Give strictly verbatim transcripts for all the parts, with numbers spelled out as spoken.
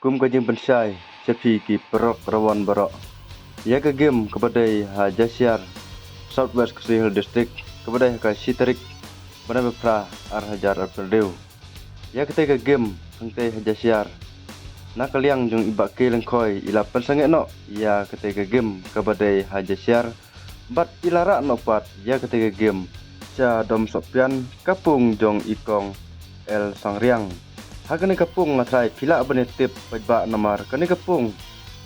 Kum ka jingpynshai sha phi ki paralok rawan baroh, ïa ka game kaba dei ha Jashar, South West Khasi Hills District, kaba dei ha ka shi tarik bnai ba phra, ar hajar arphew hynriew. Ïa katei ka game hangtei ha Jashar, na ka liang jong i Bah K Lyngkhoi i la pynsangeh noh ïa katei ka game kaba dei ha Jashar, bad i la rah noh pat ïa katei ka game sha Domsohpian, ka pung jong i Kong L Sangriang. Ha kane ka pung nga tharai phi lah ban ïatip paidbah namar kane ka pung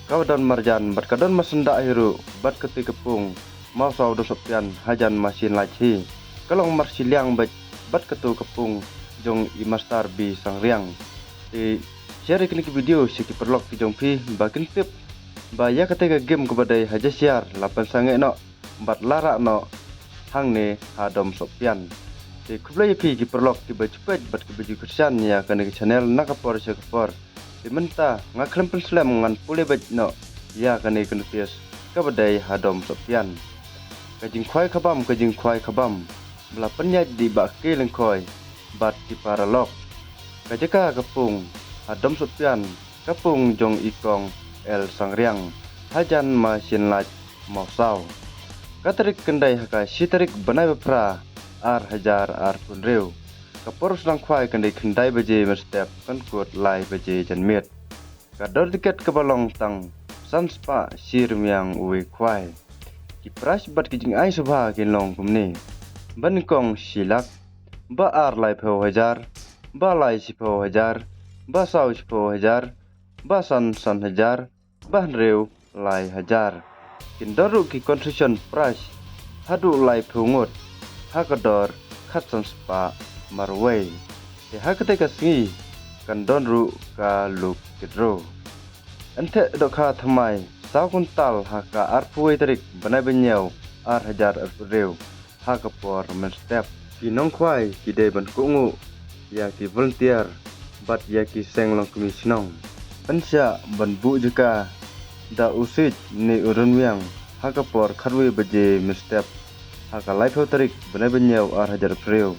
ka don marjan bad ka don marsyndah hi ruh, bad katei ka pung Mawsaw Domsohpian hajan Mawshynlait hi ka long marshiliang bad, bad katei ka pung jong i Master B Sangriang. Te share ïa kane ka video sha ki paralok ki jong phi ba kin tip ba ïa katei ka game kaba dei ha Jashar la pynsangeh noh bad la rah noh hangne ha Domsohpian. Te khublei ïa phi ki paralok kiba ju peit bad kiba ju kyrshan ïa kane ka channel na ka por sha ka por. Te mynta nga khlem pynslem ngan pule beit noh ïa kane ka notice kaba dei ha Domsohpian. Ka jingkhwai khabam, ka jingkhwai khabam ba la pynïaid da i Bah K Lyngkhoi bad ki paralok. Ka jaka ka pung ha Domsohpian, ka pung jong i Kong L Sangriang hajan Mawshynlait Mawsaw. Ka tarik kan dei ha ka shi tarik bnai ba phra, ar hajar arphew hynriew. Ka por sdang khwai kan dei khyndai baje mynstep kan kut lai baje janmiet. Ka dor tiket kaba long tang san spah shi rmiang uwei khwai. Ki prize bad ki jingai sngewbha kin long kumne: ba nyngkong shi lak, ba ar laiphew hajar, ba lai shiphew hajar, ba saw shiphew hajar, ba san san hajar, ba hynriew lai hajar. Kin don ruh ki consolation prize haduh laiphew ngut ha ka dor khatsan spah marwei. Te ha katei ka sngi kan don ruh ka lucky draw. Yn theh dohkha thymmai saw kuntal ha ka arphew wei tarik bnai ba hynñiew, ar hajar arphew hynriew, ha ka por mynstep. Ki nongkhwai ki dei ban kohnguh ïa ki volunteer bad ïa ki seng longkmie shnong. Pynshah ban buh jaka da u siej ne u rynmiang ha ka por khatwei baje mynstep ha ka laiphew tarik bnai ba hynñiew, ar hajar arphew hynriew.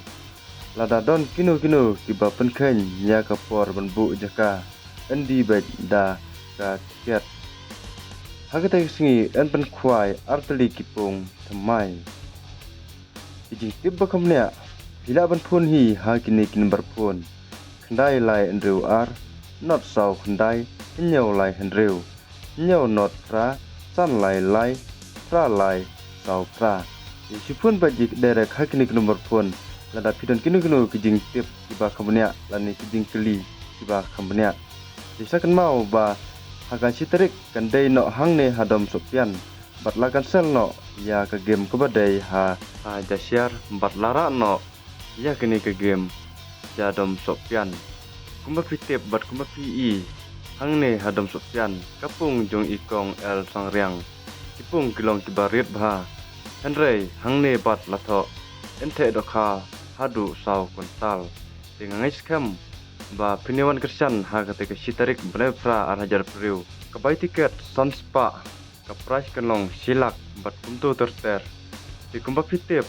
Lada don kino kino kiba pynkheiñ ïa ka por ban buh jaka, yn die beit da ka tiket. Ha katei ka sngi yn pynkhwai artylli ki pung thymmai. Ki jingtip ba kham bniah, phi lah ban phone hi ha kine ki number phone: khyndai lai hynriew ar, nod saw khyndai, hynñiew lai hynriew, hynñiew nod phra, san lai lai, phra lai, saw phra. Te shu phone beit direct ha kine ki number phone lada phi don kino kino ki jingtip kiba kham bniah lane ki jingkylli kiba kham bniah. Te sa kynmaw ba ha ka shi tarik kan dei noh hangne ha Domsohpian, bad la cancel noh ïa ka game kaba dei ha, ha Jashar, bad la rah noh ïa kane ka game sha Domsohpian. Kumba phi tip bad kumba phi i, hangne ha Domsohpian, ka pung jong i Kong L Sangriang, ki pung ki long kiba rit bha. Hynrei hangne bad la thoh yn theh dohkha haduh saw kuntal. Te nga ngeit skhem ba phin ïa wan kyrshan ha katei ka shi tarik bnai ba phra, ar hajar arphew hynriew. Ka bai tiket san spah, ka prize kan long shi lak bad kumto ter ter. Te kumba phi tip,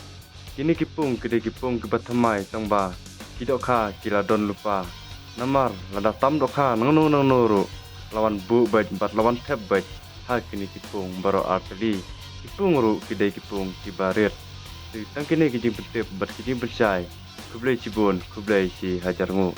kine ki pung ki dei ki pung kiba thymmai tang ba ki dohkha ki la don lypa. Namar lada tam dohkha nangno nangno ruh la wan buh beit bad la wan thep beit ha kine ki pung baroh artylli. Ki pung ruh ki dei ki pung kiba rit. Te tang kine ki jingpyntip bad ki jingpynshai. Khublei shibun, khublei shi hajar nguh.